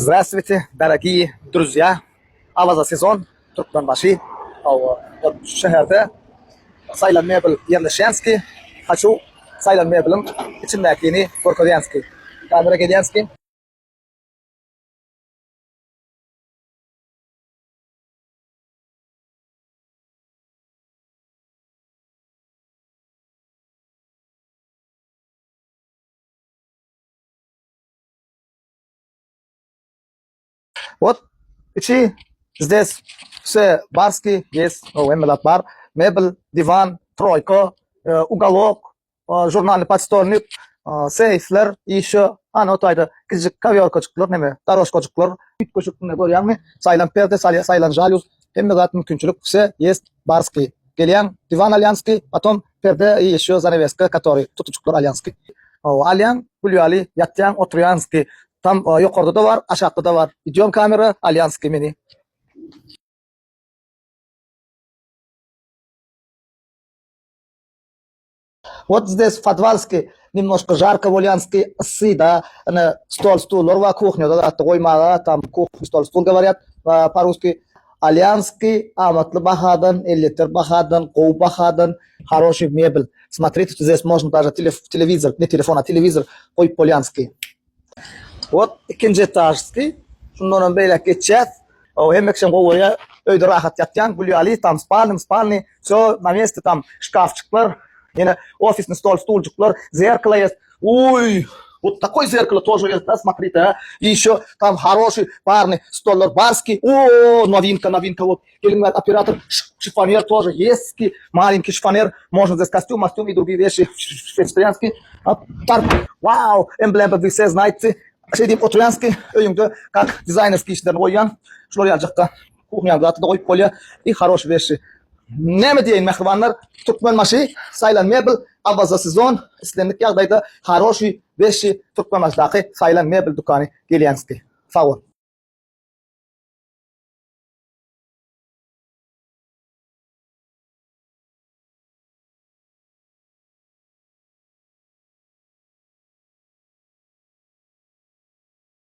Zdravstvuyte, dorogiye druzýa! Awaza sezon, Türkmenbaşy. Hawa, şu şäherde Saýlan mebel ýerleşýänski. Haçu Saýlan mebeliň içindäkini görkezýänski. Kamera gelýänski. Wot içi zdes wse barski ýes o hemme zat bar. Mebel, diwan, troýka, ugalok, žurnalnyý podstolnik, seýfler, ýeşo ana o taýda kiçijik kowýorkajyklar neme doroşkajyklar. Üýtgeşik ine görýäňmi saýlan perde saýlan žalýuz hemme zat mümkinçilik wse ýest barski. Gelýäň diwan alýanski potom perde i ýeşo zaneweska katory tutujyklar alýanski. Alýaň gül ýaly ýatýaň oturýanski Tam ýokarda-da bar, aşakda-da bar. Idýom kamera alýanskiý meni. Wot zdes podwalskiý nemnožko žarko bolýanskiý yssy da ine stol stullar bar kuhnýada zatda goýmaga tam kuhny stol stul gowarýat po russki alýanskiý amatly bahadan elýeter bahadan gowy bahadan haroşiý mebel smotrite zdes možno daže telewizor ne telefon a telewizor goýup bolýanskiý. Wot ikinji etažsky. Şundanam beýläk geçýäs. O hemme kişem gowy görýär. Öýde rahat ýatýaň, gül ýaly, tam spalny, spalny, wsё na meste, tam şkafçyklar, ýene ofisny stol, stuljyklar, zerkalo ýest. Uý, wot takoý zerkalo тоже ýest, da, smotrite, a. I ýeşo tam haroşiý parny stollar barskiý. O, nowinka, nowinka, wot. Geliň bäri operator, şifoner тоже ýestki, malenkiý şifoner, можно здесь kostýum, mostýum i drugiý weşi wegetarianskiý. Wau, emblema wy wse znaýte. Şeý diýip oturýanski, öýüňde kak dizaýnerskiý işlerini goýýaň. Şular ýalyjakda kuhnýaň zaty-da goýup bolýar. I haroşy weşi. Näme diýeýin mähribanlar, Türkmenbaşy saýlan mebel Awaza sezon islendik ýagdaýda haroşy weşi Türkmenbaşydaky saýlan mebel dükany gelýänski. Sag bol.